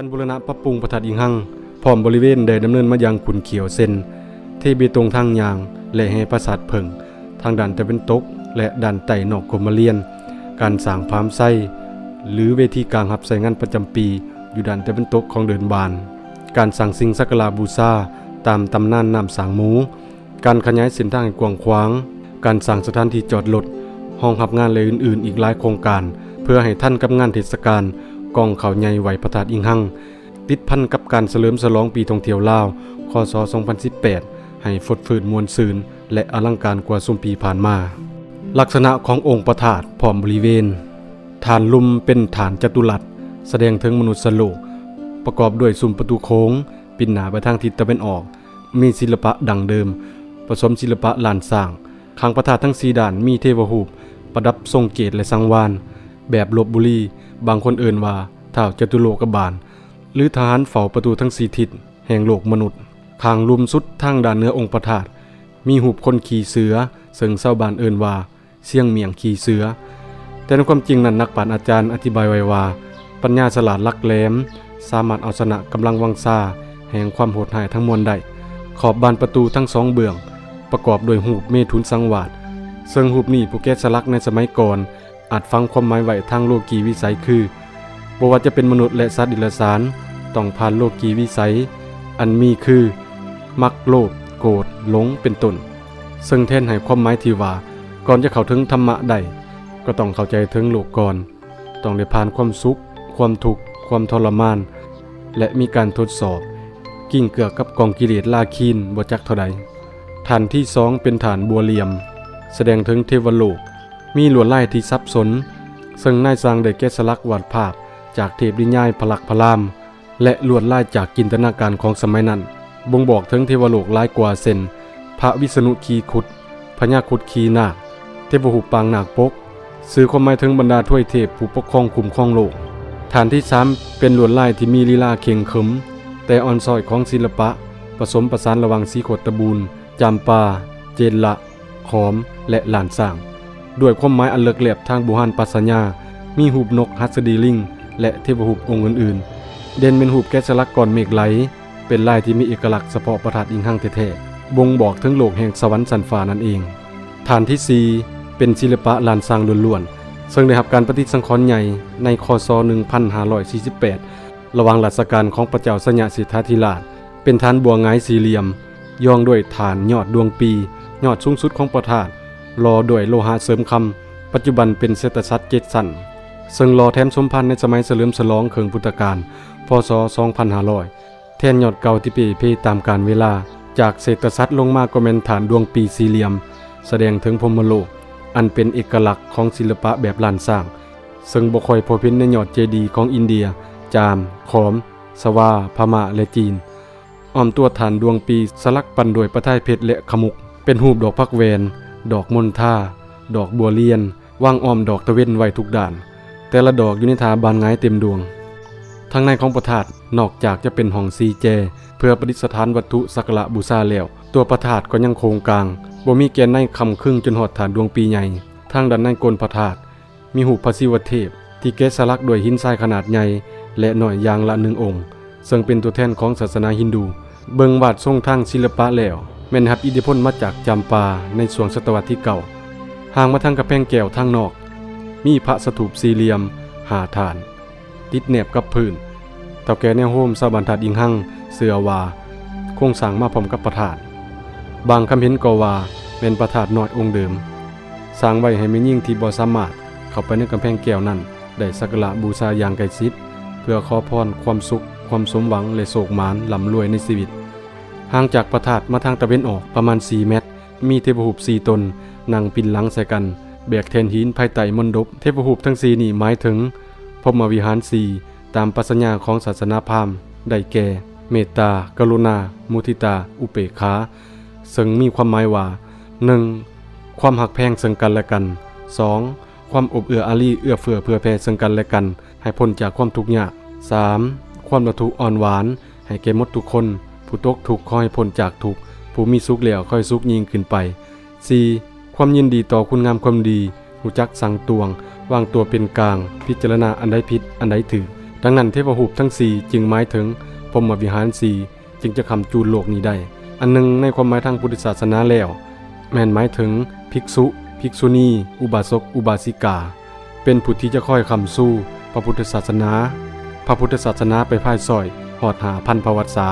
ການບູລະນະປັບປຸງພະທາດອີງຮັງ ພ້ອມບໍລິເວນ ໄດ້ດຳເນີນມາຢ່າງຂຸ້ນຂ້ຽວ ເຊັ່ນ ເທເບຕົງທາງຍ່າງ ແລະ ແຮ່ປາສາດເຜິ້ງ ທາງດ້ານຕາເວັນຕົກ ແລະ ດ້ານໃຕ້ນອກກົມມະລຽນ, ການສ້າງພາມໄຊ ຫຼື ເວທີກາງຮັບໃຊ້ງານປະຈຳປີ ຢູ່ດ້ານຕາເວັນຕົກຂອງເດີ່ນບ້ານ, ການສ້າງສິ່ງສັກກາລະບູຊາຕາມຕຳນານນ້ຳສ້າງໝູ, ການຂະຫຍາຍເສັ້ນທາງໃຫ້ກວ້າງຂວາງ, ການສ້າງສະຖານທີ່ຈອດລົດ, ຫ້ອງຮັບງານ ແລະ ອື່ນໆ ອີກຫຼາຍໂຄງການ ເພື່ອໃຫ້ທັນກັບງານເທດສະການກ່ອງເຂົ້າໃຫຍ່ໄຫວ້ພະທາດອີງຮັງ, ຕິດພັນກັບການສະເຫຼີມສະຫຼອງປີທ່ອງທ່ຽວລາວ ຄ.ສ. ສອງພັນສິບແປດ ໃຫ້ຟົດຟື້ນມ່ວນຊື່ນ ແລະ ອະລັງການກວ່າຊຸມປີຜ່ານມາ. ລັກສະນະຂອງອົງພະທາດພ້ອມບໍລິເວນ. ຖານລຸ່ມເປັນຖານຈະຕຸລັດ ສະແດງເຖິງມະນຸດສະໂລກ ປະກອບດ້ວຍຊຸມປະຕູໂຄ້ງ ປິ່ນໜ້າໄປທາງທິດຕາເວັນອອກ, ມີສິລະປະດັ້ງເດີມ ປະສົມສິລະປະລ້ານຊ້າງ. ຂ້າງພະທາດທັງສີ່ດ້ານມີເທວະຮູບປະດັບຊົງເກດ ແລະ ສັງວານ ແບບລົບບຸລີ, ບາງຄົນເອີ້ນວ່າທ້າວຈະຕຸໂລກະບານ ຫຼື ທະຫານເຝົ້າປະຕູທັງສີ່ທິດແຫ່ງໂລກມະນຸດ. ຂ້າງລຸ່ມສຸດທາງດ້ານເໜືອອົງພະທາດ ມີຮູບຄົນຂີ່ເສືອ ເຊິ່ງຊາວບ້ານເອີ້ນວ່າ ຊຽງໝ້ຽງຂີ່ເສືອ. ແຕ່ໃນຄວາມຈິງນັ້ນ ນັກປາດອາຈານອະທິບາຍໄວ້ວ່າ ປັນຍາສະຫຼາດຫຼັກແຫຼມ ສາມາດເອົາຊະນະກຳລັງວັງຊາແຫ່ງຄວາມໂຫດຮ້າຍທັງມວນໄດ້. ຂອບບານປະຕູທັງສອງເບື້ອງ ປະກອບດ້ວຍຮູບເມຖຸນສັງວາດ, ເຊິ່ງຮູບນີ້ຜູ້ແກະສະຫຼັກໃນສະໄໝກ່ອນ ອາດຝັງຄວາມໝາຍໄວ້ທາງໂລກີວິໄສຄື ບໍ່ວ່າຈະເປັນມະນຸດ ແລະ ສັດເດຍລະສານ ຕ້ອງຜ່ານໂລກີວິໄສ ອັນມີຄື ມັກ, ໂລບ, ໂກດ, ຫຼົງ ເປັນຕົ້ນ, ເຊິ່ງແທນໃຫ້ຄວາມໝາຍທີ່ວ່າ ກ່ອນຈະເຂົ້າເຖິງທຳມະໄດ້ ກໍຕ້ອງເຂົ້າໃຈເຖິງໂລກກ່ອນ, ຕ້ອງໄດ້ຜ່ານຄວາມສຸກ, ຄວາມທຸກ, ຄວາມທໍລະມານ ແລະ ມີການທົດສອບ, ກິ້ງເກືອກກັບກອງກິເລດລາຄີນບໍ່ຈັກເທົ່າໃດ. ຖານທີສອງເປັນຖານບົວຫຼ່ຽມ ສະແດງເຖິງເທວະໂລກ, ມີລວດລາຍທີ່ສັບສົນ, ເຊິ່ງນາຍຊ່າງໄດ້ແກະສະຫຼັກວາດພາບຈາກເທບນິຍາຍພະລັກພະລາມ ແລະ ລວດລາຍຈາກຈິນຕະນາການຂອງສະໄໝນັ້ນ ບົ່ງບອກເຖິງເທວະໂລກຫຼາຍກວ່າ ເຊັ່ນ ພະວິສະນຸຂີ່ຄຸດ, ພະຍາຄຸດຂີ່ນາກ, ເທວະຮູບປາງນາກປົກ, ສື່ຄວາມໝາຍເຖິງບັນດາທວາຍເທບຜູ້ປົກຄອງຄຸ້ມຄອງໂລກ. ຖານທີສາມເປັນລວດລາຍທີ່ມີລີລາເຄັ່ງເຂິມ, ແຕ່ອ່ອນຊ້ອຍຂອງສິລະປະ ປະສົມປະສານລະຫວ່າງສີໂຄດຕະບູນ, ຈຳປາ, ເຈນລະ, ຂອມ ແລະ ລ້ານຊ້າງ ດ້ວຍຄວາມໝາຍອັນເລິກແລັບທາງບູຮານປັດຊະຍາ, ມີຮູບນົກຫັດສະດີລິງ ແລະ ເທວະຮູບອົງອື່ນໆ. ເດັ່ນແມ່ນຮູບແກະສະຫຼັກກ້ອນເມກໄຫຼ, ເປັນລາຍທີ່ມີເອກະລັກສະເພາະພະທາດອີງຮັງແທ້ໆ, ບົ່ງບອກເຖິງໂລກແຫ່ງສະຫວັນຊັ້ນຟ້ານັ້ນເອງ. ຖານທີສີ່ເປັນສິລະປະລ້ານຊ້າງລ້ວນໆ, ເຊິ່ງໄດ້ຮັບການປະຕິດສັງຂອນໃຫຍ່ໃນ ຄ.ສ. ໜຶ່ງພັນຫ້າຮ້ອຍສີ່ສິບແປດ ລະຫວ່າງລັດຊະການຂອງພະເຈົ້າໄຊຍະເສດຖາທິລາດ, ເປັນຖານບົວຫງາຍສີ່ຫຼ່ຽມ ຢອງດ້ວຍຖານຍອດດວງປີ, ຍອດສູງສຸດຂອງພະທາດ ຫຼໍ່ດ້ວຍໂລຫະເສີມຄຳ, ປັດຈຸບັນເປັນເສດຕະສັດເຈັດຊັ້ນ, ເຊິ່ງຫຼໍ່ແຖມສົມພັນໃນສະໄໝສະເຫຼີມສະຫຼອງເຄິ່ງພຸດທະການ ພ.ສ. ສອງພັນຫ້າຮ້ອຍ ແທນຍອດເກົ່າທີ່ເປ່ເພຕາມການເວລາ. ຈາກເສດຕະສັດລົງມາກໍແມ່ນຖານດວງປີສີ່ຫຼ່ຽມ ສະແດງເຖິງພົມມະໂລກ ອັນເປັນເອກະລັກຂອງສິລະປະແບບລ້ານຊ້າງ, ເຊິ່ງບໍ່ຄ່ອຍພົບເຫັນໃນຍອດເຈດີຂອງອິນເດຍ, ຈາມ, ຂອມ, ສະຫວາ, ພະມ້າ ແລະ ຈີນ. ອ້ອມຕົວຖານດວງປີສະຫຼັກປັ້ນດ້ວຍປະທາຍເພັດ ແລະ ຂະໝຸກ ເປັນຮູບດອກຜັກແວ່ນ, ດອກມົນທາ, ດອກບົວລຽນ, ວາງອ້ອມດອກຕາເວັນໄວ້ທຸກດ້ານ, ແຕ່ລະດອກຢູ່ໃນທ່າບານຫງາຍເຕັມດວງ. ທາງໃນຂອງພະທາດ ນອກຈາກຈະເປັນຫ້ອງສີ່ແຈເພື່ອປະດິດສະຖານວັດຖຸສັກກາລະບູຊາແລ້ວ, ຕົວພະທາດກໍຍັງໂຄ້ງກາງ, ບໍ່ມີແກນໃນຄ້ຳຄຶງຈົນຮອດຖານດວງປີໃຫຍ່. ທາງດ້ານໃນກົ້ນພະທາດ ມີຮູບພະສິວະເທບທີ່ແກະສະຫຼັກດ້ວຍຫີນຊາຍຂະໜາດໃຫຍ່ ແລະ ນ້ອຍຢ່າງລະໜຶ່ງອົງ, ເຊິ່ງເປັນຕົວແທນຂອງສາສະໜາຮິນດູ. ເບິ່ງວາດຊົງທາງສິລະປະແລ້ວ ແມ່ນໄດ້ຮັບອິດທິພົນມາຈາກຈຳປາໃນຊ່ວງສະຕະວັດທີເກົ້າ. ຫ່າງມາທາງກຳແພງແກ້ວທາງນອກ ມີພະສະຖູບສີ່ຫຼ່ຽມຫ້າຖານ ຕິດແນບກັບພື້ນ. ເຖົ້າແກ່ແນວໂຮມຊາວບ້ານທາດອີງຮັງເຊື່ອວ່າ ໂຄງສ້າງມາພ້ອມກັບພະທາດ. ບາງຄຳເຫັນກໍວ່າແມ່ນພະທາດນ້ອຍອົງເດີມ ສ້າງໄວ້ໃຫ້ແມ່ຍິງທີ່ບໍ່ສາມາດເຂົ້າໄປໃນກຳແພງແກ້ວນັ້ນ ໄດ້ສັກກາລະບູຊາຢ່າງໃກ້ຊິດ ເພື່ອຂໍພອນຄວາມສຸກ, ຄວາມສົມຫວັງ ແລະ ໂຊກໝານ, ລ່ຳລວຍໃນຊີວິດ. ຫ່າງຈາກພະທາດມາທາງຕາເວັນອອກປະມານສີ່ແມັດ, ມີເທວະຮູບສີ່ຕົນນັ່ງປິ່ນຫຼັງໃສ່ກັນ ແບກແທ່ນຫີນພາຍໃຕ້ມົນດົບ. ເທວະຮູບທັງສີ່ນີ້ໝາຍເຖິງພົມມະວິຫານສີ່ ຕາມປັດຊະຍາຂອງສາສະໜາພາມ ໄດ້ແກ່ ເມດຕາ, ກະລຸນາ, ມຸທິຕາ, ອຸເປກຂາ ເຊິ່ງມີຄວາມໝາຍວ່າ ໜຶ່ງ ຄວາມຮັກແພງເຊິ່ງກັນແລະກັນ, ສອງ ຄວາມອົບເອື້ອອາລີ ເອື້ອເຟື້ອເຜື່ອແຜ່ເຊິ່ງກັນແລະກັນ ໃຫ້ພົ້ນຈາກຄວາມທຸກຍາກ, ສາມ ຄວາມລະທຸອ່ອນຫວານ ໃຫ້ແກ່ໝົດທຸກຄົນ, ຜູ້ຕົກທຸກຂໍໃຫ້ພົ້ນຈາກທຸກ, ຜູ້ມີສຸກແລ້ວຂໍໃຫ້ສຸກຍິ່ງຂຶ້ນໄປ, ສີ່ ຄວາມຍິນດີຕໍ່ຄຸນງາມຄວາມດີ, ຮູ້ຈັກສັງຕວງ, ວາງຕົວເປັນກາງ, ພິຈາລະນາອັນໃດຜິດ, ອັນໃດຖືກ, ດັ່ງນັ້ນເທວະຮູບທັງສີ່ຈຶ່ງໝາຍເຖິງພົມມະວິຫານສີ່ ຈຶ່ງຈະຄ້ຳຈູນໂລກນີ້ໄດ້. ອັນໜຶ່ງໃນຄວາມໝາຍທາງພຸດທະສາສະໜາແລ້ວ ແມ່ນໝາຍເຖິງ ພິກສຸ ພິກສຸນີ ອຸບາສົກ ອຸບາສິກາ ເປັນຜູ້ທີ່ຈະຄອຍຄ້ຳຊູພະພຸດທະສາສະໜາ ພະພຸດທະສາສະໜາໄປພາຍຊ້ອຍຮອດຫ້າພັນພະວັດສາ.